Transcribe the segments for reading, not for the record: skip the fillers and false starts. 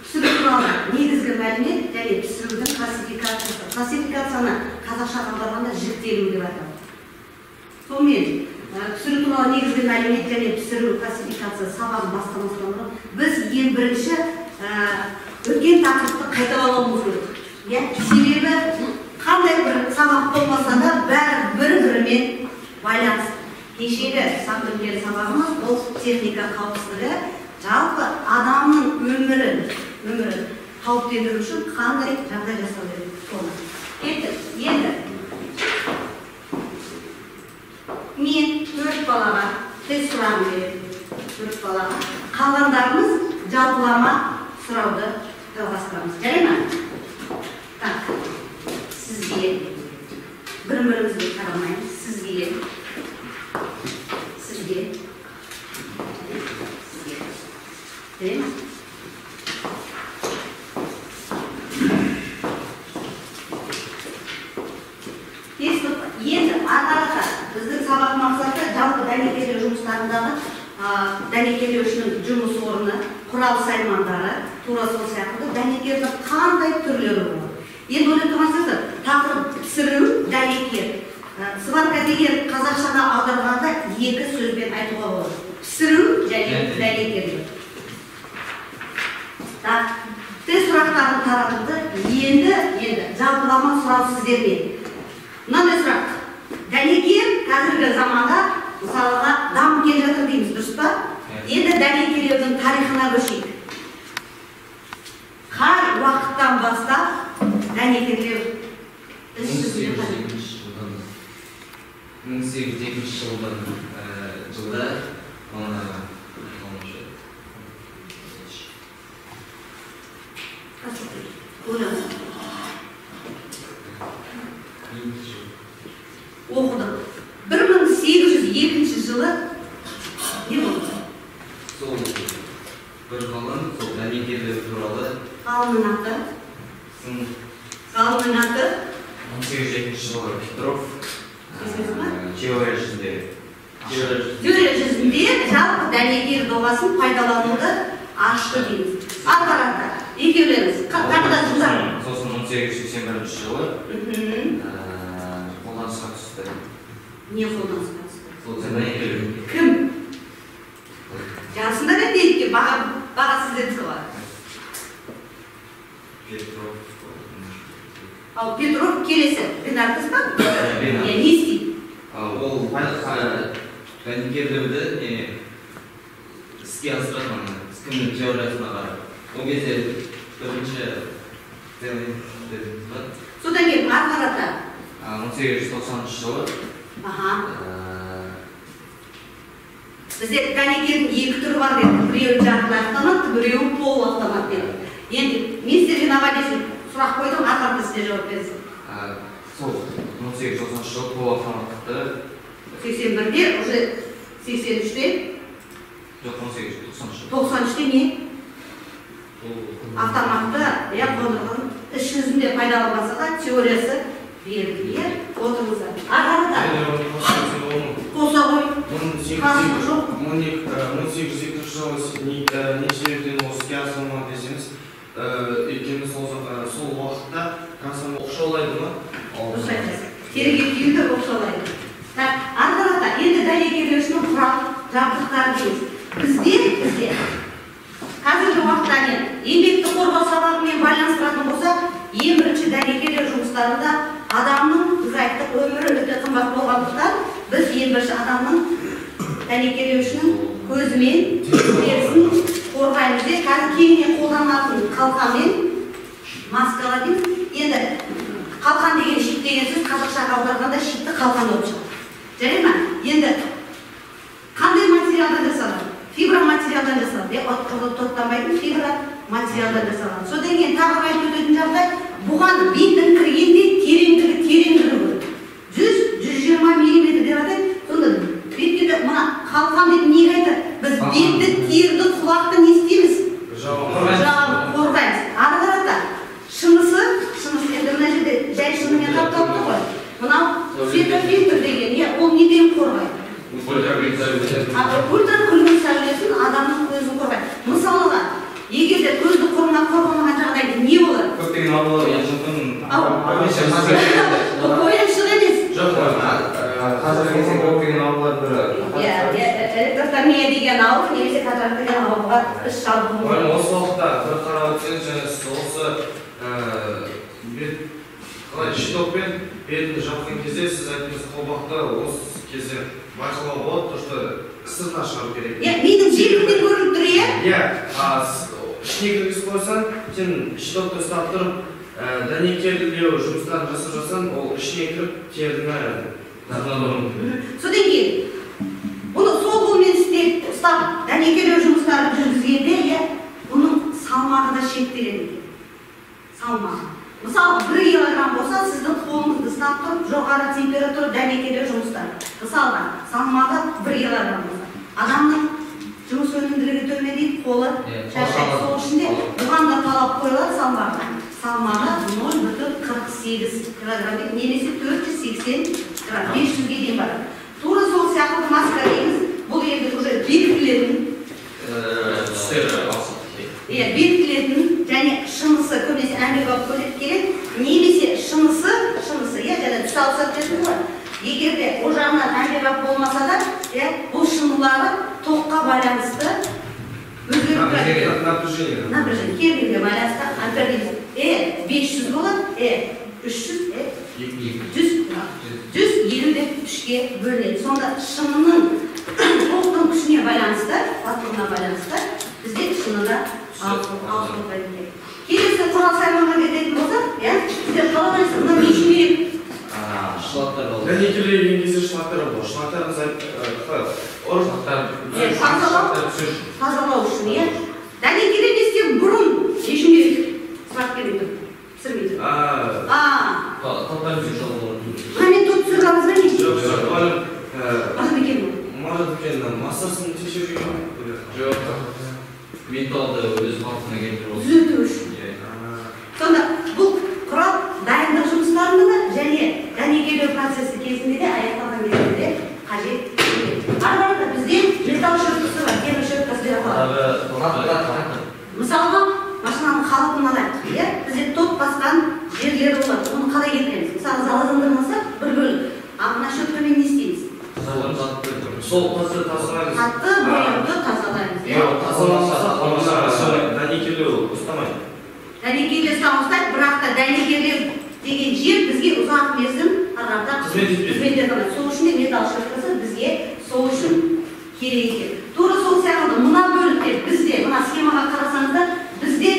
Пісіру туралы негізгі мәлімет және пісірудің классификациясы. Классификацияны қазақшаға аударғанда жіктелу деп аталады. Сонымен, пісіру туралы негізгі мәлімет және пісіру классификациясы сабағын бастамастан бұрын біз ең бірінші өткен тақырыпты қайталауымыз керек. Иә, себебі қандай бір сабақ болмаса да бәрі бір-бірімен байланысты. Кешегі өткен сабағымыз ол техника қауіпсіздігі, жалпы адамның өмірін қауіптендіру үшін қандай жағдай жасау керек соны. Кеттік. Енді мен 4 балаға тест сұрағын беремін. 4 балаға. Қалғандарымыз жалпылама сұрауды жалғастырамыз. Жарай ма? Так, сізге бір-бірімізге қарамаймыз. Сізге, сізге, сізге. Жарай ма? Енді ары біздің сабақ мақсаты жалпы дәнекерлеу жұмыстарындағы дәнекерлеушінің жұмыс орны, құрал саймандары, тура сол сияқты дәнекердің қандай түрлері болады. Енді ойлап тұрғансыздар, тақырып пісіру, дәнекер. Сварка деген қазақшаға аударғанда екі сөзбен айтуға болады. Пісіру және дәнекерлеу. Так, тест сұрақтарын таратылды. Енді жалпылама сұрау сіздерге. Мынандай сұрақ. Дәнекер қазіргі заманда мысалға дамып келе жатыр дейміз, дұрыс па? Енді дәнекерлеудің тарихына көшейік. Қай уақыттан бастап дәнекерлеу іс жүзіне 1802 жылда оны оқыдық. 1802 жылы не болды? Сол бір ғалым, сол дәнекерлеу туралы. Ғалымның аты? Ғалымның аты? 1802 жылы Петров теория жүзінде. Теория жүзінде жалпы дәнекер доғасын пайдалануды ашты дейміз. Ары қарата екеулеріңіз тағы да жылдар. Сосын 1881 жылы қолданысқа түсті. Не қолданысқа түсті? Сол дәнекерлеу. Кім? Жазсындар енді екке, баға сіздердікі ғой. Петров. Ал Петров келесі. Бенардыс па? Не істейді? Ол дәнекерлеуді іске асырады, кімнің теориясына қарап. Ол кезде бірінші дедіңіз ба? Содан кейін ары қарата. 1890 жылы. Бізде дәнекердің екі түрі бар дедік. Біреуі жартылай автомат, біреуі полуавтомат дедік. Енді мен сіздерге наводящий сұрақ қойдым, ары қарата сіздер жауап бересіз. Сол 1890 жылы полуавтоматты 81-де, уже 83-те? Жоқ, 1893. 93-те не? Автоматты, иә, қондырғының іс жүзінде пайдаланбаса да теориясы берілді. Отырыңыздар. Ары қарата. Қоса ғой. Қарсылық жоқ. 1802 жылы не себептен ол іске асырылмады десеңіз, өйткені сол уақытта комсомол оқшаулайды ма? Дұрыс айтасыз. Теріге тиюді оқшаулайды. Так, ары қарата енді дәнекерлеушінің құрал жабдықтары дейміз. Бізде қазіргі уақытта еңбекті қорғау сабағымен байланыстыратын болсақ, ең бірінші дәнекерлеу жұмыстарында адамның, біз айттық, өмірі өте қымбат болғандықтан, біз ең бірінші адамның дәнекерлеушінің көзімен терісін қорғаймыз. Қазір кеңінен қолданылатын қалқанмен маскалар дейміз. Енді қалқан деген щит деген сөз қазақшаға аударғанда щитті қалқан болып шығады. Жарай ма? Енді қандай материалдан жасалады? Фибра материалдан жасалады. Тоттанбайтын фибра материалдан жасалады. Содан кейін тағы айтып өтетін жағдай, бұған беттің кіргенде тереңдігі тереңдігі болады. 100-120 миллиметр деп атайды. Сонда бетке мына қалқан деп неге айтады? Біз бетті, терді, құлақты не істейміз? Жауып қорғаймыз. Ары қарата шынысы, енді мына жерде жай шынымен қапталып тұр ғой. Мынау светофильтр деген, ол неден қорғайды? Ультrakүлгін сәулесін адамның көзін қорғайды. Мысалға, Егер де көзді қорғамаған жағдайда не болады? Көптеген аурулар мүмкін. Қояншық емес. Жоқ, қазіргі кезде көптеген аурулар бірі. Иә, электростомия деген ауру немесе катаракта деген ауруға іш шалдығуы мүмкін. Осы уақытта бір қарап өтсеңіз, және сіз осы бет қалай щитокпен бетін жапқан кезде сіз айттыңыз, қолбақты осы кезде байқауға болады, то что сыртына шығару керек. Иә, менің желімнен көрініп тұр, иә? Иә, ішіне кіргізіп қойсаң, сен щитокты ұстап тұрып, дәнекерлеу жұмыстарын жасап жатсаң, ол ішіне кіріп теріні зақымдауы мүмкін. Содан кейін бұны сол қолмен істеп, ұстап дәнекерлеу жұмыстарын жүргізгенде, иә, бұның салмағы да шектеледі екен. Салмағы. Мысалы, 1 килограмм болса, сіздің қолыңызды ұстап тұрып, жоғары температура дәнекерлеу жұмыстары. Мысалға, салмағы 1 килограмм болса, адамның жұмыс өнімділігі төмендейді, қолы шаршайды. Сол үшін де бұған да талап қойылады салмағы. Салмағы 0,48 килограмм немесе 480 грамм, 500-ге дейін барады. Тура сол сияқты маска дейміз, бұл енді уже бекітілетін. Түстері ауысады. Иә, бекітілетін және шынысы көбінесе әмбебап келеді, немесе шынысы, иә, және түс ауысады дедім ғой. Егер де ол жағынан әмбебап болмаса да, иә, бұл шынылары тоққа байланысты өзгеріп тұрады. Напряжение. Напряжение, керлеуге байланысты ампер дейміз. 500 болады, 300, 100, 150 деп үшке бөлінеді. Сонда шынының тоқтың күшіне байланысты, қуаттылығына байланысты бізде шыныда ауысып кетеді. Келесі құрал сайманға кететін болсақ, иә, сіздер қалай ойлайсыздар, мынау не үшін керек? Шлактар болады. Дәнекерлеген кезде шлактар болады. Шлактарымыз тазалау үшін, иә. Дәнекерлеместен бұрын не үшін керек? Сұрақ келмей тұр, пісірмей тұр. Мына мен тот түсіріп аламыз ба не? Жоқ, жоқ, Мажы екен бұл. Мажы дүкенінің массасын тексеруге ма? Жоқ, металлды өз қалпына келтіру. Түзету үшін. Сонда бұл құрал дайындық жұмыстарында да және дәнекерлеу процесі кезінде де аяқталған кезінде де қажет. Ары қарата бізде металл щеткасы бар, темір щеткасы деп аталады. Мысалға, машинаның қалпын алайық, иә? Бізде тот басқан жерлері болады, оны қалай келтіреміз? Мысалы, залалсыздандырмасақ бір бөлік, ал мына щеткамен не істейміз? Сол қатты тазалаймыз. Қатты бояуды тазалаймыз. Тазаламасақ, дәнекерлеу ұстамайды. Дәнекерлеу ұстамайды, бірақ та дәнекерлеу деген жер бізге ұзақ мерзім ары қарата қызмет ете алмайды. Сол үшін де металл щеткасы бізге сол үшін керек екен. Тура сол сияқты мына бөлікте бізде, мына схемаға қарасаңыздар, бізде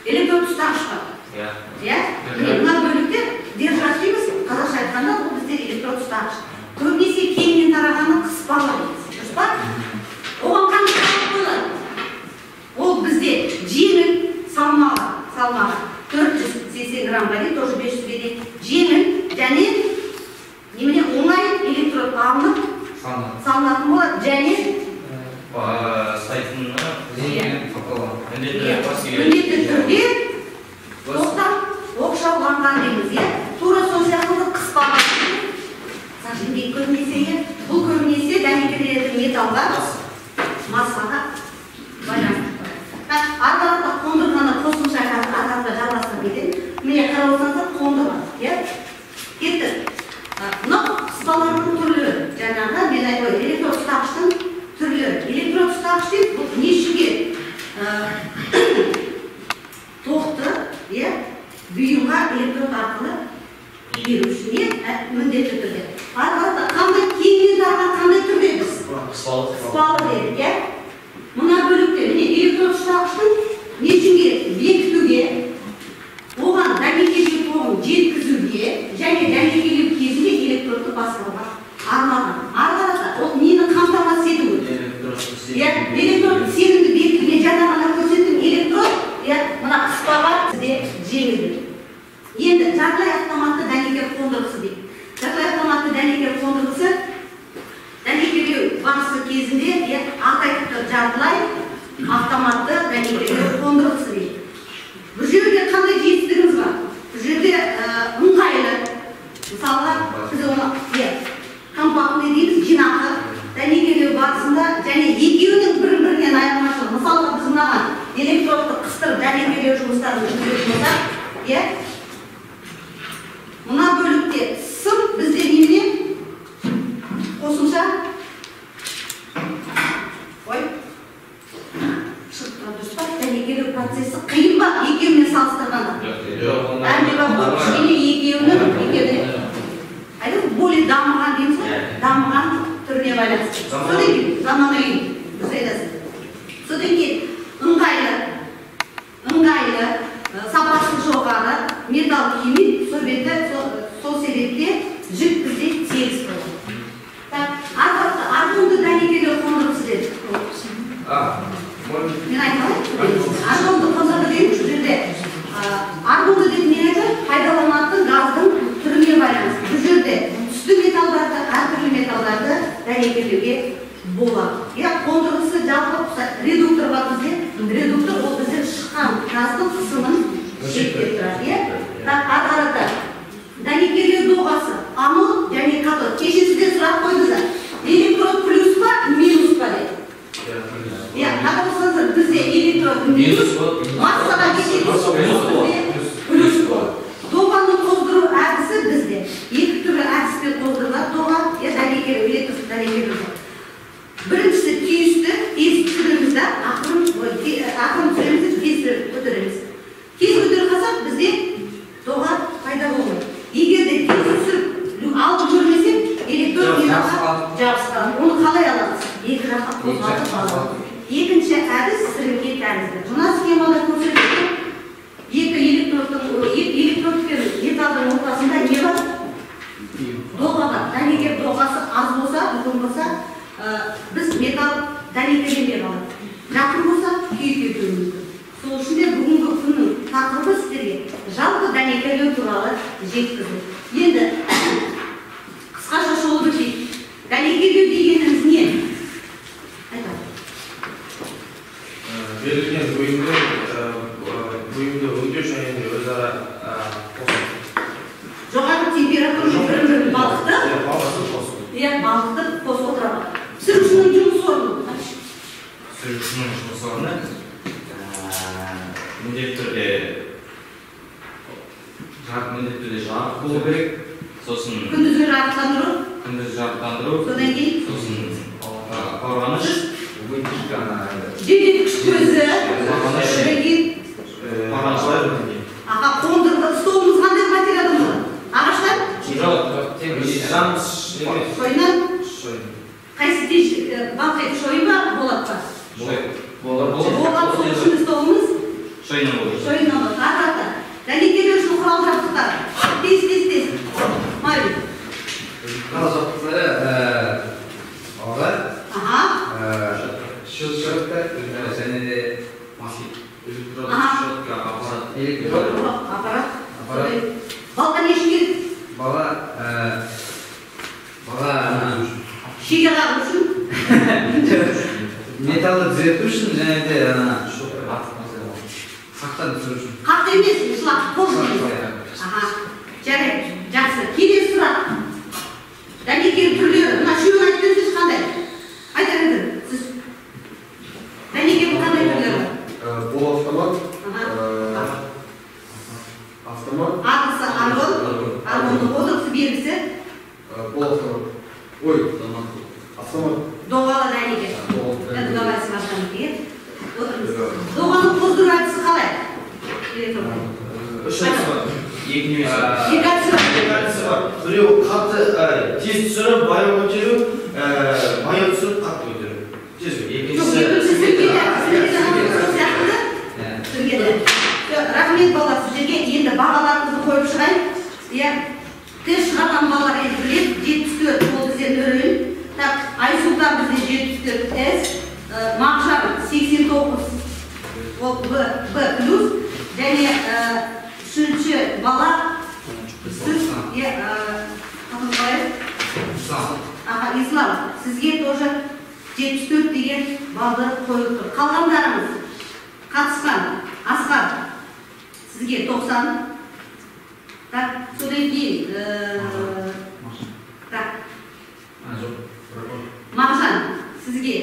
электротұтағыш бар. Иә? Мына бөлікте держак дейміз, қазақша айтқанда ол бізде электротұтағыш. Көбінесе кеңінен тарағаны қыспалы дейміз, дұрыс па? Оған қандай талап қойылады? Ол бізде жеңіл салмағы 480 граммға дейін, тоже 500-ге дейін жеңіл және немене оңай электрод алынып салынатын болады және сайтына міндетті түрде тоқтап оқшауланған дейміз, иә? Тура сол сияқты қыспалы зажим дейді көбінесе, иә? Бұл көбінесе дәнекерленетін металға, массаға байланысты. Ары қарата қондырғыны қосымша қазір ары қарата жалғастырып кетемін. Міне қарап отырсаңыздар қондырғы, иә? Кетті. Мынау қыспалардың түрлері, жаңағы мен айтып өттім, электротұтағыштың түрлері. Электротұтағыш дейді, бұл не үшін керек? Тоқты, иә, бұйымға электрод арқылы беру үшін, иә, міндетті түрде. Ары қарата қандай кеңінен тараған қандай түрде біз? Қыспалы дедік, иә? Мына бөлікте міне электротұтағыштың не үшін керек? Бекітуге, оған дәнекерлеу тоғын жеткізуге және дәнекерлеу кезінде электродты басқаруға арналған. Ары қарата ол нені қамтамасыз ету? Иә, электрод сенімді бекітілген, жаңа ғана көрсеттім, электрод, иә, мына қыспаға бізде жеңілдік. Енді жартылай автоматты дәнекер қондырғысы дейді. Жартылай автоматты дәнекер қондырғысы дәнекерлеу барысы кезінде, иә, аты айтып тұр, жартылай автоматты дәнекерлеу қондырғысы дейді. Бұл жерде қандай жетістігіміз бар? Бұл жерде ыңғайлы, мысалға біз оны, иә, компактный дейміз, жинақы дәнекерлеу барысында және екеуінің бір-бірінен айырмашылығы. Мысалға біз мынаған электрод жұмыстарын жүргізетін болсақ, иә, мына бөлікте сым бізде немене қосымша ой шығып тұрады, дұрыс па? Дәнекерлеу процесі қиын ба екеуімен салыстырғанда? Әмбебап кішкене екеуінің айтады, более дамыған дейміз ғой, дамыған түріне байланысты. Содан кейін заманауи дұрыс айтасыз. Содан кейін ыңғайлы, сапасы жоғары, металл күймейді, сол себепте жіп бізде тегіс болады. Так, аргонды дәнекерлеу қондырғысы деді. Мен айта алайын. Аргонды қондырғы деген бұл жерде аргонды деп не айтады? Пайдаланатын газдың түріне байланысты. Бұл жерде түсті металдарды, әртүрлі металдарды дәнекерлеуге болады. Иә, қондырғысы жалпы редуктор бар бізде. Редуктор ол бізде шыққан газдың қысымын шектеп тұрады. Иә? Так, ары қарата дәнекерлеу доғасы анод және катод. Кеше сіздер сұрақ қойдыңыздар. Электрод плюс па, минус па деп. Иә, қарап отырсаңыздар, бізде электрод минус, массаға кешегі бізде плюс болады. Доғаны қоздыру әдісі бізде екі түрлі әдіспен қоздырылады доға, иә, дәнекерлеу, электр дәнекерлеу. Біріншісі түйісті, тез түсіреміз да, ақырын түсіреміз де, тез көтереміз. Тез көтеріп қалсақ, бізде доға пайда болмайды. Егер де тез түсіріп алып көрмесек, электрод металлға жабысып қалады. Оны қалай аламыз? Екі жаққа қозғалтып аламыз. Екінші әдіс сіріңке тәрізді. Мына схемада көрсетілген екі электрод пен металдың ортасында не бар? Доға бар. Дәнекер доғасы аз болса, үлкен болса, біз металл дәнекерленбей қалады. Жақын болса, күйіп кетуі мүмкін. Сол үшін де бүгінгі күннің тақырыбы сіздерге жалпы дәнекерлеу туралы жеткізу. Енді қысқаша шолып өтейік. Дәнекерлеу дегеніміз не? Айтады. Берілген бұйымды өңдеу және де өзара қосу. Жоғары температура бірін-бірін балқытып, иә, балқытып қосып отырады. Пісірушінің жұмыс орны. Пісірушінің жұмыс орны міндетті түрде жарық болу керек. Сосын күндізгі жарықтандыру. Күндізгі жарықтандыру. Содан кейін сосын қорғаныш. Желдеткіш көзі. Содан кейін аға қондырғы столымыз қандай материалдан болады? Ағаштан? Жоқ, шойыннан? Қайсы балқиды, шойын ба, болат па? Болат. Болат, сол үшін столымыз шойыннан болады. Шойыннан болады. Ары-ары. Дәнекерлеу үшін құрал жабдықтар. Тез, тез, тез. Мари. Құрал жабдықтары алға. Аха. Щетка және де электрод, щетка, аппарат. Электрод, аппарат. Балға не үшін керек? Бала шеге қағу үшін. Металды түзету үшін және де қақтан түсіру үшін. Қатты емес, шылақ, қол емес. Аха. Жарайды, жақсы. Келесі сұрақ. Дәнекер түрлері. Мына үшеуін айтып берсеңізші қандай? Айта беріңіз. Сіз. Дәнекердің қандай түрлері бар? Бұл автомат. Автомат. Арғысы аргон. Аргонның қондырғысы белгісі. Бұл автомат. Ой, автомат. Доғалы дәнекер. Доғаны қоздыру әдісі қалай? Үш әдісі бар. Екі немесе. Екі әдісі бар. Екі әдісі бар. Біреуі қатты тез түсіріп, баяу көтеру, баяу түсіріп, қатты көтеру. Тез көтеру. Жоқ, екіншісі сіріңке сияқты. Сіріңке. Рахмет балалар, сіздерге енді бағаларыңызды қойып шығайын. Иә, тест шығарған балалар енді біледі, 74 ол бізде Нұрел. Так, Айсұлтан бізде 74 С, Мағжан 89 ол Б плюс, және үшінші бала сіз, аға, Ислам, сізге тоже 74 деген балды қойылып тұр. Қалғандарыңыз қатысқан Асқар, сізге 90. Так, содан кейін так, Мағжан, сізге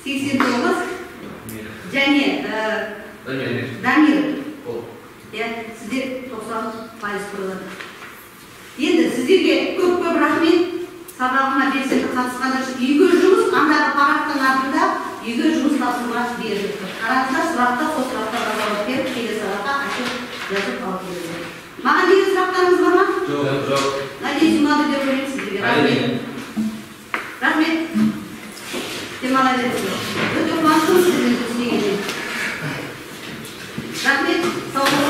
89 және Дамир. Дамир. Иә, сіздер 90% қойылады. Енді сіздерге көп-көп рахмет. Сабағыма белсенді қатысқандар үшін. Үйге жұмыс, андағы парақтың артында үйге жұмыс тапсырма беріліп тұр. Қараңыздар, сұрақтар, сол сұрақтарға жауап беріп, келесі сабаққа отчет жазып алып келіңіздер. Маған деген сұрақтарыңыз бар ма? Жоқ. Жоқ. Надеюсь, ұнады деп ойлаймын сіздерге. Рахмет. Рахмет. Демала беріңіздер. Өте қуаныштымын сіздермен жұмыс істегеніме. Рахмет. Сау болыңыздар.